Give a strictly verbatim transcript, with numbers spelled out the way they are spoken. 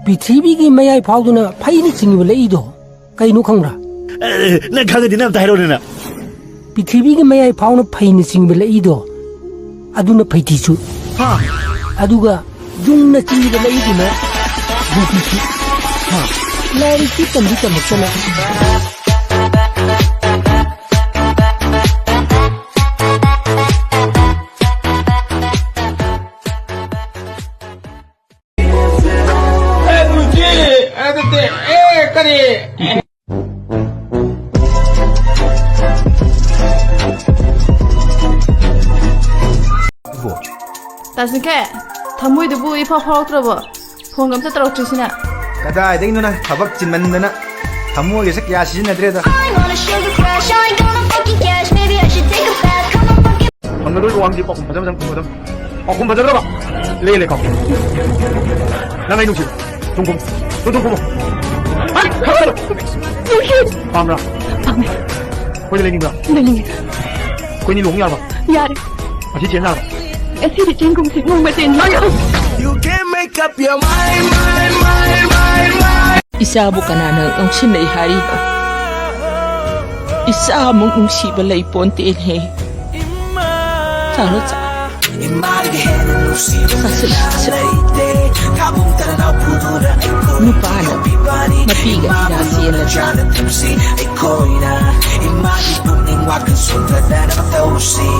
ꯄ꯭ꯔꯤꯊꯤꯕꯤꯒꯤ ꯃꯌꯥꯏ ꯐꯥꯎꯗꯨꯅ ꯐꯩꯅ ꯆꯤꯡꯉꯤꯕ ꯂꯩꯗꯣ ꯀꯩꯅꯣ ꯈꯪꯕ꯭ꯔꯥ? ꯑꯦ, ꯅꯪ ꯈꯪꯉꯗꯤ ꯅꯪ ꯑꯝꯇ ꯍꯥꯏꯔꯛꯑꯣꯅꯦ ꯅꯪ꯫ ꯄ꯭ꯔꯤꯊꯤꯕꯤꯒꯤ ꯃꯌꯥꯏ ꯐꯥꯎꯅ ꯐꯩꯅ ꯆꯤꯡꯕ ꯂꯩꯗꯣ, ꯑꯗꯨꯅ ꯐꯩꯇꯤꯁꯨ꯫ ꯍꯥ? ꯑꯗꯨꯒ ꯌꯨꯡꯅ ꯆꯤꯡꯕ ꯂꯩꯗꯨꯅ ꯌꯨꯡꯐꯤꯁꯨ꯫ ꯍꯥ? ꯂꯥꯏꯔꯤꯛꯇꯤ ꯇꯝꯗꯤ ꯇꯝꯃꯛꯇꯅ꯫ ꯑꯦ, ꯕꯨꯆꯤ! ꯑꯦ, ꯅꯠꯇꯦ, ꯑꯦ, ꯀꯔꯤ? ꯇꯥꯁꯤꯟꯈꯦ, ꯊꯃꯣꯏꯗꯨꯕꯨ ꯏꯐꯥꯎ ꯐꯥꯎꯔꯛꯇ꯭ꯔꯕꯣ? ꯐꯣꯟꯒ ꯑꯝꯇ ꯇꯧꯔꯛꯇ꯭ꯔꯤꯁꯤꯅ꯫ ꯀꯗꯥꯏꯗꯒꯤꯅꯣ ꯅꯪ? ꯊꯕꯛ ꯆꯤꯟꯃꯟꯗꯅ ꯊꯃꯣꯏꯒꯁꯦ ꯀꯌꯥ ꯁꯤꯖꯤꯟꯅꯗ꯭ꯔꯦꯗ꯫ I'm on a sugar crash, I ain't gonna fucking cash. Maybe I should take a bath. Come on, fucking ꯐꯪꯒꯗꯧꯔꯤꯕ ꯋꯥꯍꯪꯁꯤ ꯄꯥꯎꯈꯨꯝ ꯐꯖ ꯐꯖꯅ ꯈꯨꯝꯒꯗꯕ꯫ ꯄꯥꯎꯈꯨꯝ ꯐꯖꯗ꯭ꯔꯕ? ꯂꯩ ꯂꯩ ꯈꯣ꯫ ꯅꯪ ꯑꯩ ꯅꯨꯡꯁꯤ꯫ ꯊꯨꯝ ꯈꯨꯝ꯫ ꯊꯨꯝ ꯊꯨꯝ ꯈꯨꯝꯃꯣ꯫ ꯍꯥꯏ! ꯈꯪꯗ꯭ꯔꯕ? ꯅꯨꯡꯁꯤ! ꯄꯥꯝꯕ꯭ꯔꯥ? ꯄꯥꯝꯃꯦ꯫ ꯑꯩꯈꯣꯏꯗ ꯂꯩꯅꯤꯡꯕ꯭ꯔꯥ? ꯂꯩꯅꯤꯡꯉꯦ꯫ ꯑꯩꯈꯣꯏꯅꯤ ꯂꯨꯍꯣꯡ ꯌꯥꯕ? ꯌꯥꯔꯦ꯫ ꯉꯁꯤ ꯆꯦꯟ ꯌꯥꯕ? ꯉꯁꯤꯗꯤ ꯆꯦꯟꯒꯨꯝꯁꯤ, ꯅꯣꯡꯃ ꯆꯦꯟꯁꯤ꯫ You can't make up your mind, mind, mind, mind, mind. ꯏꯆꯥꯕꯨ ꯀꯅꯥꯅ ꯂꯧꯁꯤꯟꯅꯩ ꯍꯥꯏꯔꯤꯕ? ꯏꯆꯥꯃꯨꯛ ꯅꯨꯡꯁꯤꯕ ꯂꯩ ꯄꯣꯟꯇꯦꯅꯦ꯫ ꯆꯥꯔꯣ, ꯆꯥꯔꯣ꯫ ꯆꯥꯁꯤꯜꯂꯨ, ꯆꯥꯁꯤꯜꯂꯨ꯫ ꯅꯨꯄꯥꯅ ꯃꯄꯤꯒ ꯏꯔꯥ ꯆꯦꯜꯂꯗꯤ꯫ ꯑꯩꯈꯣꯏꯅ ꯏꯃꯥꯒꯤ ꯄꯨꯛꯅꯤꯡ ꯋꯥꯈꯜ ꯁꯣꯟꯊꯗꯅꯕ ꯇꯧꯁꯤ꯫